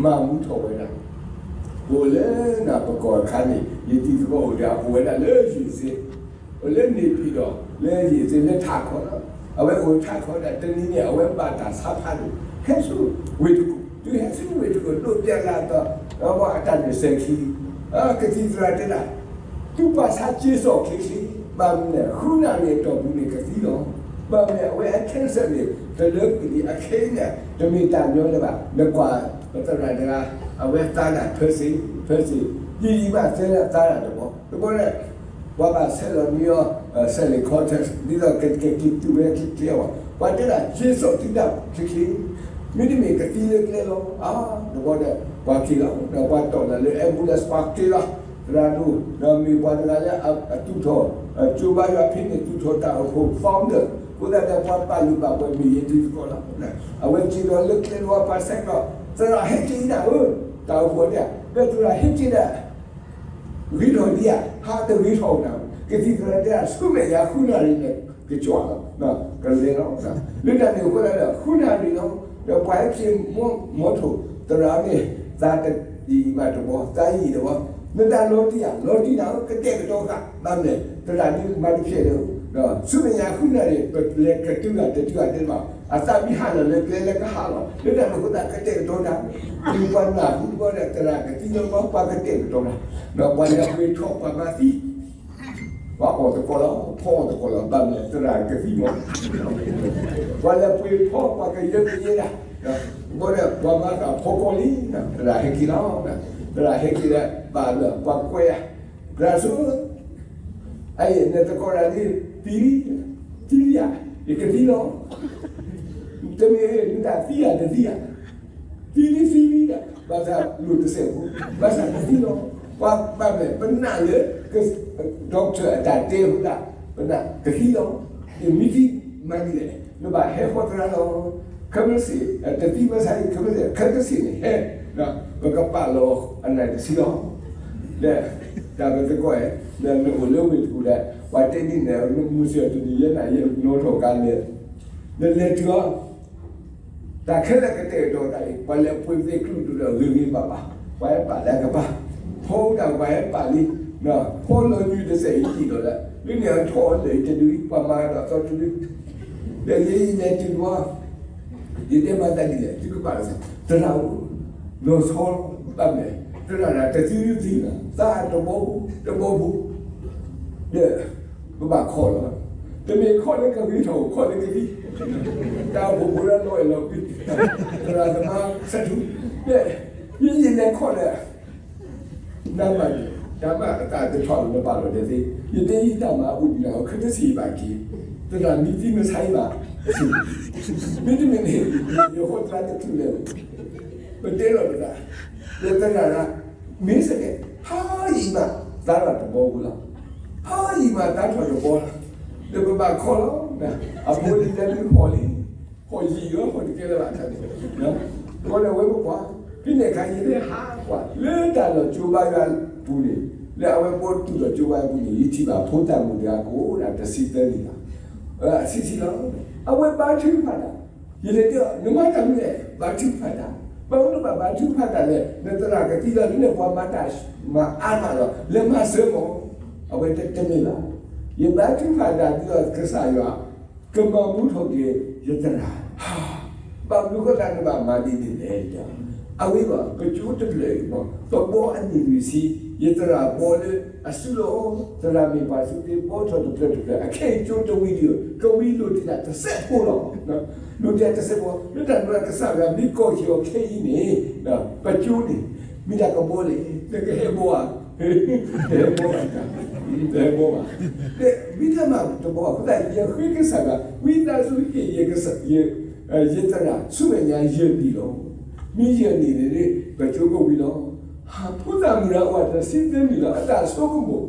မၤမူထီၣ်ဝဲဒၣ်, အိၣ်လၢနၤပကီၢ်အခါန့ၣ် ယတံၤသကိးအိၣ်ဒီး အိၣ်ဝဲဒၣ်လၢယ့ၣ်စ့, အိၣ်လၢန့ၣ်ဖံးဒီး လၢယ့ၣ်စ့လၢထးခီလီၤ. အဝဲအိၣ်ထးခီဒၣ်တနံၤန့ၣ် အဝဲဘၣ်တၢ်ဆါဖးဒိၣ် ဟဲဆူဝ့ၢ်တကူၣ်, တုၤဟဲဆူဝ့ၢ်တကူၣ် ဒိးတဲလၢအသီ, အတၢ်န့ၣ်စဲၤခံ, ကသံၣ်သရၣ်တဲဒၣ် သုပာ်ဆါက့စီၣ်ချ့ချ့, ဘၣ်မနုၤလဲၣ် ဃုနၣ်ရံၣ်အတီၢ်ပူၤန့ၣ်ကသံလီၤ. ဘၣ်မနုၤလဲၣ် အဝဲအ cancer န့ၣ် တလၢကွံာ်လံ အခဲအံၤန့ၣ် တမ့ၢ်တၢ်ညီလၢၤဘၣ်. နကွၢ် ပသရၣ်တဂၤ အဝဲသါဒၣ် ဖဲစ့ၣ် ဖဲစ့ၣ် ယံာ်ယံာ်ဘၣ်သဲဒၣ်သါဒၣ်တဘီ, တဘီန့ၣ် ပှၤဘၣ်ဆဲးလီၤမံအီၤ ဆဲးလ့ၣ်ခီ test ဒ်သိးကက့ၤတုၤဝဲချ့ချ့အီၤ, ပှၤတဲဒၣ်က့စီၣ်သုဒၣ်ချ့ချ့, မ့တမ့ၢ်ကသံလၢကျဲလီၤ. တဘီဒီး ပှၤက့ၤလီၤ ဒီးပှၤတီၢ်လၢ ambulance ပှၤက့ၤလီၤ သရၣ်ဒိၣ် ဒီးမ့ၢ်ပှၤတဂၤလၢအသူၣ်ထီၣ် ကၠိဘါယွၤဖဲန့ၣ် သူၣ်ထီၣ်တၢ်အိၣ်ဖှိၣ် founder အဃိသတးဒီး ပှၤပာ်လုၢ်ပာ်ပှ့ၤမ့ၢ်ယတံၤသကိးလီၤ. အဝဲက့ၤဒီးလၢကျဲလီၤ ပှၤဆဲးဒီး သရၣ်ဟဲက့ၤဒၣ်ဧၢ, တၢ်အိၣ်ဖှိၣ်တဲ ဒီးသရၣ်ဟဲက့ၤဒၣ် ဂ့ၤထီၣ်ဒံးဧါ, ဟးတဂ့ၤထီၣ်နၤ, ကသံၣ်သရၣ်တဲ ဆူမဲာ်ညါဃုနၣ်ရံၣ်န့ၣ် ကကၠီလီၤ, ကလဲၤလီၤ. လၢတၢ်န့ၣ်အဃိသတးဒီး ဃုနၣ်ရံၣ်လီၤ, ဒီးပှၤဟဲက့ၤ မီထိၣ် သရၣ်န့ၣ် သးတယံာ်ဘၣ်တဘီ သးယံာ်တဘီ, နတၢ်လီၤတံၢ်ဧါ, လီၤတံၢ်နၤဧၢ, ကတဲာ်ကတီၤဃာ် ဘၣ်မနုၤလဲၣ် သရၣ်ဒ်မၤတဖျဲးလၢၤ, ဆူမဲာ်ညါဃုနၣ်ရံၣ် ပလဲၤကတုၤဂၤတတုၤဂၤတဲဘၣ်, အသးမ့ၢ်ဟးလီၤလၢကျဲလၢကဟးလီၤ, လၢတၢ်န့ၣ်အဃိသတး ကတဲာ်ကတီၤတၢ်, တုၤပှၤနၢ်ဟူတဘီဒီး သရၣ်ကသံလၢၤဘီ ပှၤကတဲာ်ကတီၤတၢ်, ဒီးပှၤလဲၤပှ့ၤထီၣ်ပှၤမၤသံ ပှၤအီၣ်သကိးလီၤ, ဖီအီၣ်သကိးလီၤ, ဘၣ်မနုၤလဲၣ် သရၣ်ကသံမီၤ, ပှၤလဲၤပှ့ၤဖီ ပှၤကယၢကယဲဒၣ်, ဘီဒီးပှၤမၤသးဖီကီၢ်လံ, သရၣ်ဟဲက့ၤလီၤ, သရၣ်ဟဲက့ၤဒီး ဘၣ်လၢပှၤကွဲးယၤ, သရၣ်ဆိ, အအံၤ နသကိးတၢ်န့ၣ် သံလံ, သံလံဧါ, ယကသံလီၤ, တမ့ၢ်နတၢ်သံဧါ တသံဧါ သံလံသံလံဒီး ဘၣ်ဆၣ်လိၣ်တစဲးဖိ, ဘၣ်ဆၣ်တသံလီၤ, ပှၤဘၣ်မ့ၢ် ပနာ်လၢ doctor အတၢ်တဲအဃိသတး ပနာ်တသံလီၤ, ယမ့ၢ်သံမၤဒ်လဲၣ်, နဘၣ်ဟဲဃီသရၣ်လီၤ, ခဲမုၢ်ဆ့ၣ် တသံဘၣ်ဆၣ် ခဲမုၢ်ဆ့ၣ် ခဲကသံၣ်န့ၣ်ဟဲ, ပကပာ်လီၤအနၢ်တဆံလီၤ, ဒီး တၢ်ပသကိး နအိၣ်လၢဝ့ၢ်တကူၣ်ဒီး ပှၤတဲဒ်န့ၣ် နမုၢ်စၢၤတနံၤယဲနၤယဲနီၣ်ထီၣ်ကါလဲၣ်, နလဲၤတုၤအီၤ တၢ်ခဲလၢာ်ကတဲာ်ကတီၤသးအံၤ ပှၤလဲၤပှ့ၤသ့ၣ်ကျူၣ်ဒိၣ်ဒီးဂ့ၤဂ့ၤဘၣ်ဘၣ်, ပှၤဟဲပာ်လၢအကပၤ, ဖီအူတၢ်ပှၤဟဲပာ်လံ, ဖီလီၤညွံးတစဲးအံၤတံၢ်လီၤလၢ, လၢန့ၣ်အထီၣ်အီၤလၢအံၤတဒုအံၤ ပှၤမၤကဒီးသီတဒု, ဒီးယဲယလဲၤတုၤဘီ ယတဲမၤသးဒ်လဲၣ် သုကဘၣ်လီၤ, သရၣ်ဧၢ, လီၤဆီလီၤ, ဘၣ်မနုၤလဲၣ် သရၣ်တသံသံဘၣ်, သးတဘီဘူး တဘီဘူး, ဒီး ပဘၣ်ခီၣ်လီၤ, တမ့ၢ်ခီၣ်လၢကဂ့ၤထီၣ် ခီၣ်လၢကသံ, တၢ်အိၣ်ဖှိၣ်ဖိလၢလီၤအဲၣ်လီၤကွံ, သရၣ်သမါဆၢထူ, ဒီး ယဲယလဲၤခီၣ်လၢ နမၤန့ၣ် တၢ်မၤအသးတထီၣ်လၢနဘၣ်လီၤတဲသ့, ယတဲယတၢ်မၤအိၣ်ဒံးလၢ ခဲကသံၣ်ဘၣ်က့ၤ, သရၣ်မံသံမဆါအံၤဘၣ်, မ့တမ့ၢ်န့ၣ် ယဃီသရၣ်တချုးလဲၣ်, ပတဲလီၤပသး, ယသရၣ်ရၣ် မ့ၢ်စ့ၢ်ကီး ဖးယံာ်မး သါထီၣ်တဘီဘူးလီၤ, ဖးယံာ်မးသါထီၣ်တဘီလီၤ, ဒီးပဘၣ်ခီၣ်လီၤ, အဖိလံၤလၢမ့ၢ်ဟီၣ်လံ ဟီၣ်ယံာ်လီၤ ဟီၣ်တကဲလၢၤဘၣ်တၢ်န့ၣ်, ဃီလၢဝဲပကွၢ်, ဖဲန့ၣ်အခါယလဲၤဟးကွၢ် လၢတၢ်လီၢ်ကၠိဘါယွၤပူၤန့ၣ်, လၢအဝဲဘီတူၢ်လီၤကၠိဘါယွၤပူၤန့ၣ် ယထံၣ်ဘၣ်ဖိသၣ်မုၣ်တဂၤကအိၣ်ဒၣ်တဆံသၢနံၣ်ဘၣ်, အဆံးဆံးလီၤ, အဝဲဘါထုကဖၣ်တၢ်, ယလဲၤတဲအီၤ နမၤတၢ်မနုၤလဲၣ် ဘါထုကဖၣ်တၢ်, ဘၣ်မနုၤဘၣ်ဘါထုကဖၣ်တၢ်လဲၣ်, နသရၣ်ကသံလီၤ လၢန့ၣ်ပှၤမၤတၢ်မၤအါမးလီၤ လဲၤမၤစၢၤမီၤ, အဝဲတဲတမ့ၢ်ဘၣ်, ယဘါထုကဖၣ်တၢ်ဒ်သိးကစၢ်ယွၤ ကမၤမူထီၣ်က့ၤယသရၣ်, ဘၣ်မနုၤဃိသတးနဘၣ်မၤဒ်န့ၣ်လဲၣ်, အဝဲဘၣ် ပကၠိတဖျၢၣ်အံၤမီၤ ပဘီအနံၣ်လွံၢ်ဆံ, ယသရၣ်ဘီလၢအစုလီၤ, သရၣ်မ့ၢ်ပှၤစုသ့ဘီထီၣ်တဖျၢၣ်တဖျၢၣ် အခဲအံၤကၠိတဝံၤဒီး ကဝံၤလိၣ်တ့ၢ်ဒၣ်တစဲးဖိလီၤ, လိၣ်တ့ၢ်တစဲးဖိ, လၢတၢ်န့ၣ်ကစၢ်ယွၤမ့ၢ်ကီၢ်ဟံၣ်အီၤခဲအံၤန့ၣ်, ပကၠိန့ၣ် မ့ၢ်တၢ်ကဘီလဲၣ်, နကဟဲဘီဧါ, တဟဲဘီဘၣ်, တဟဲဘီဘၣ်, မ့ၢ်တၢ်မၤတဘီအဃိသတး ယဃ့ကစၢ်ယွၤ ဝံသးစူၤဟ့ၣ်ယကစၢ် ယသရၣ်ဆူမဲာ်ညါယဲၢ်နံၣ်လီၤ, မ့ၢ်ယဲၢ်နံၣ်န့ၣ် ပကၠိကဝံၤလီၤ, ဖိသၣ်မုၣ်တဂၤအိၣ်တဆံသၢနံၣ်လီၤ အတၢ်ဆိကမိၣ်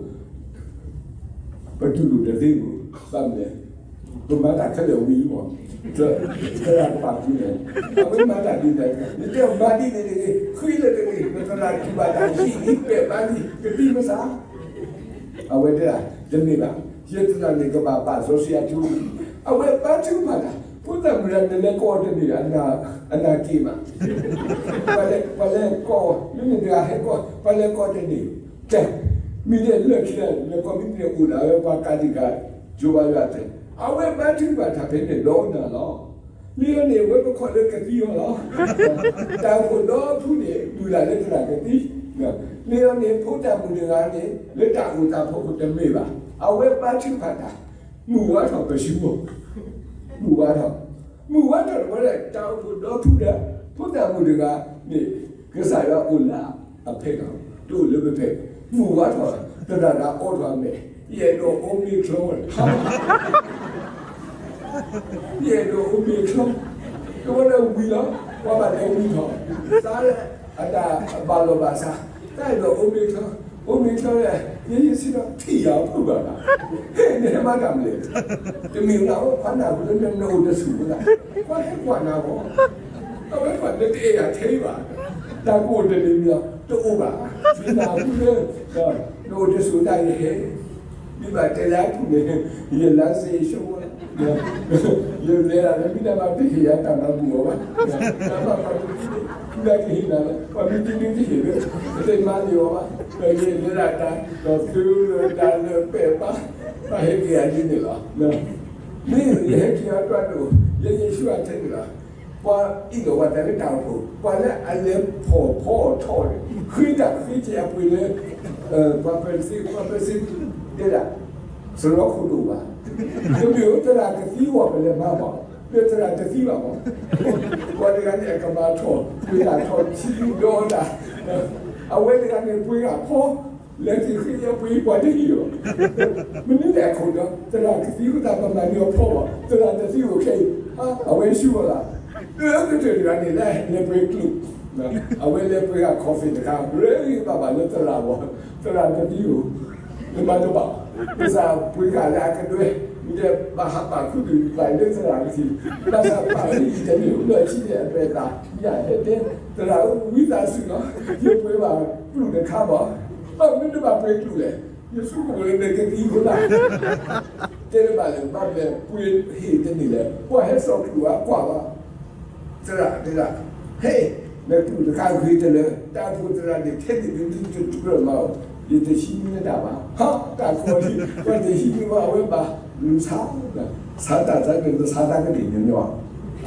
ပတူၢ်လိာ်တသ့ဘၣ်, ဘၣ်မနုၤလဲၣ်, ပမၤတၢ်ခဲလၢာ်ဝံၤမီၤ, သရၣ်ကဘၣ်ကွံာ်လဲၣ်, အဝဲမၤတၢ်ဒ်လဲၣ်, နတဲမၤဒ်န့ၣ်တဂ့ၤ, ဃ့လၢာ်တဂ့ၤ, နသရၣ်တူၢ်ဘၣ်တၢ်ဟံၣ်လံပဲာ်ဘါလံ ကသံၣ်မဆါ အဝဲတဲဒၣ် တမ့ၢ်ဘၣ်, ယသရၣ်န့ၣ်ကဘၣ်ပာ်စီဆှံအထူ, အဝဲဘါထုကဖၣ်တၢ်, ဖိသၣ်မုၣ်တဂၤန့ၣ်လဲၤကိးတန့ၢ် အနၢ်က့ၤမး, ပှၤလဲၤ မ့ၢ်တဂၤဟဲကီၢ် ပှၤလဲၤကီၢ်တန့ၢ်, ကဲ, မ့ၢ်ဒ်လဲၣ်ခံဂၤ လဲၤကီၢ်မ့ၢ်တန့ၢ်အိၣ်ဒၣ်ဝဲပှၤကးတံာ်ဃာ် ယိၤဘါယွၤတဲ, အဝဲဘါထုကဖၣ်တၢ်ဖဲန့ၣ်ဒီးနၤလီၤ. လံအီၤန့ၣ် ဝဲပခီၣ်လၢကသံအီၤလီၤ. တၢ်အိၣ်ဖှိၣ်ဒီဖုန့ၣ် မုၢ်လၢ်လၢသရၣ်ကသံ, လံအီၤန့ၣ် ဖိတၢ်မုၢ်တဂၤန့ၣ် လၢတၢ်အိၣ်သးဖီခိၣ်တမ့ၢ်ဘၣ်. အဝဲဘါထုကဖၣ်တၢ် မုၢ်ဝါထီၣ်ပၢၢ်ဆူၣ်ဘီ, မုၢ်ဝါထီၣ်, မုၢ်ဝါထီၣ်တဝဲဒၣ် တၢ်အိၣ်ဖှိၣ်ဒီဖုဒီး ဖိသၣ်မုၣ်တဂၤန့ၣ် ကစၢ်ယွၤအိၣ်လၢအဖဲလီၤ, တအိၣ်လၢပဖဲ, မုၢ်ဝါထီၣ် သရၣ်ဒၣ်အိးထီၣ်အမဲာ်, ယအဲၣ်ဒိးအိၣ်မ့ၤချီဝဲ, ယအဲၣ်ဒိးအိၣ်မ့ၤချီ, တဝဲဒၣ်ဝံၤလီၤ, ပှၤဘၣ်လဲၤဝံၤထီၣ်, သးလၢအတၢ်ဘၣ်လီၤဘၣ်စး, တၢ်အဲၣ်ဒိးအိၣ်မ့ၤချီ, အိၣ်မ့ၤချီလဲၣ်, ယဲယစံးဒီး ထံၣ်ယၤအိၣ်ဖုၣ်ဘၣ်ဘၣ်, ဟဲနဟဲမၤတၢ်မနုၤလဲၣ်, တမ့ၢ်နၤအိၣ် ပှၤနၢ်ဟူလၢနအိၣ်တဆူၣ်ဝဲဒၣ်, ပှၤဟဲကွၢ်နၤဘၣ်, အဝဲကွၢ်နတအဲၣ်ယၤထဲဘၣ်, တၢ်ကအိၣ်တမံၤမံၤ တအိၣ်ဘၣ်, မ့ၢ်နၢ်ဟူလၢ နအိၣ်တဆူၣ်တၢ်ယဟဲ, မ့ၢ်ဘၣ်တဲလၢအပူၤန့ၣ် ယလါစ့ၣ်ဆိဝဲ, ယလဲၤဒၣ်လၢမ့ၢ်တၢ်ဘၣ်တဟ့ၣ်ယၤတၢ်မၤဘူၣ်အီၤဘၣ်, တၢ်ဘၣ်ပှၤတဒုန့ၣ် မ့ၢ်တၢ်ကဟ့ၣ်နၤလၢ ပှၤမ့ၢ်တဒုတဟ့ၣ်လၢ ပတမၤန့ၢ်အီၤဘၣ်, ဒီးသုလၢတၢ်လၢပဲာ်ဘၣ်, ဘၣ်ဟဲက့ၤအဒ်န့ၣ်လီၤ. မ့ၢ်ယဟဲက့ၤအတၢ်ဒိၣ် ယဲယဆိအထဲန့ၣ်လီၤ. ပှၤအံးလီၤပှၤတၢ်လၢတၢ်အိၣ်ဖှိၣ်, ပှၤလၢအလဲၤဖီၣ်ဖီၣ်ထီၣ်န့ၣ် ဃ့တၢ်ဃ့စ့အပှ့ၤလၢ ပှၤဖရံးစံး, ပှၤဖရံးစံးတဲဒၣ် စရီခိၣ်ဒိၣ်ဘၣ်, တမ့ၢ်ဧိၤ သရၣ်ကသံအဂီၢ်ပလဲၤမၤဘၣ်, ဒီးသရၣ်တသံဘၣ်မး, ပှၤတဂၤန့ၣ် အကမၤထီၣ် ပှ့ၤဂၤထီၣ် ဆံဒုဒီတၢ်, အဝဲတဂၤန့ၣ် ပှ့ၤဂၤဖီ, လဲၤက့ၤဃ့အပှ့ၤ ပှၤတဟ့ၣ်အီၤ, မနုၤလဲၣ်အခိၣ်ဒီး သရၣ်ကသံအဃိသတး ပမၤန့ၢ်အီၤဖီဘၣ်, သရၣ်တသံအိၣ်ခဲအံၤ, အဝဲဆူအီၤလီၤ. အကတၢၢ်တဂၤန့ၣ် လဲၤပှ့ၤကျိၣ်, အဝဲလဲၤပှ့ၤဂၤ coffee တခါ, ရ့ဂ့ၤဘၣ်ဘၣ်လၢသရၣ်ဘၣ်, သရၣ်တသံအိၣ်, နမၤတဘၣ်, ကစၢ်ပှ့ၤဂၤလၢအကဒွဲ, မ့ၢ်ဘၣ်ဟးပာ်ခူသူၣ်ပာ်လၢသရၣ်ကသံ, ဘၣ်ဆၣ်ပာ်လၢယံာ်တမ့ၢ် လၢအဆံန့ၣ် အပျဲၢ်သး, ယတဲ, သရၣ်ဧၢ ဝံသးစူၤလီၤ, ယပှ့ၤဘၣ်ကျိၣ်တခါဘၣ်, ဘၣ်မနုၤတဘၣ်ပှ့ၤကျိၣ်လဲၣ်, ယဆိကမိၣ်လၢနကသံအဃိသတး တဲတဘၣ်လဲၣ်, ဘၣ်မနုၤပှ့ၤဟ့ၣ်တန့ၢ်လဲၣ်, ပှၤဟဲစိာ်ကျိၣ်အကွၢ်ဘၣ်, သရၣ်တဲဒၣ်, ဟဲ, နကျိၣ်တခါဂ့ၤတလၢ, တၢ်အိၣ်ဖှိၣ်သရၣ်န့ၣ် ထဲန့ၣ်ဒုးဒုးတကြၢးမၤအီၤ, ယတဟံးန့ၢ်တၢ်ဘၣ်, ဟး, တၢ်ကီလံ, ပှၤတဟံးန့ၢ်ဘၣ် အဝဲဘၣ်လူၤဆါ, ဆါတၢ်သးန့ၣ် နဆါတၢ်ကန့ၢ်ညီညီ,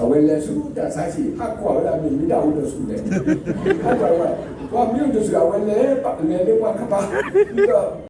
အဝဲလဲၤဆူတၢ်ဆါဟံၣ် ဟးကွၢ်ဝဲဒၣ်မ့ၢ်မ့ၢ်တၢ်အိၣ်တဆူၣ်လဲၣ်, ဟးကွၢ်ဝဲ, ပှၤမ့ၢ်အိၣ်တဆူၣ် အဝဲလဲၤ, လဲၤလၢပှၤကပၤ, ဒီး